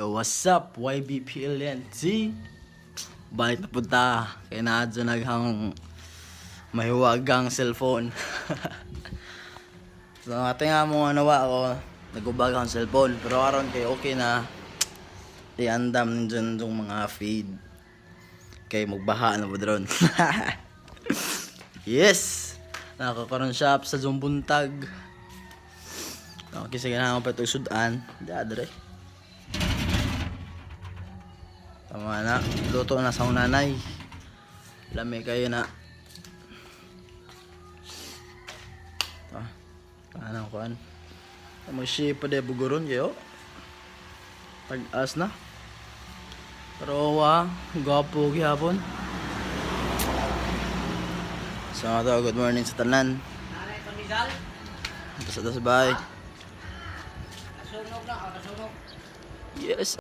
Yo, what's up, YBPLNT? Balik na punta. Kaya na adyo naghang mahiwagang cellphone. So, ate nga mo ano wa ako, nagubag ang cellphone. Pero aron kay okay na, i-andam ninyo yung mga feed. Kay magbaha na po drone. Yes! Nakakaroon shop sa Zumbuntag. Okay, sige na ako pa ito sudan. Di adre. Tama na. Luto na sa nanay. Lami kayo na. Ah, anong kuan? Mag-ship pa de buguron kayo. Tag-as na. Pero wa, gwapo gihapon. So, to, good morning sa tanan. Nanay Pamisal, Basta tas bye. nasunog na, oh, nasunog. Yes.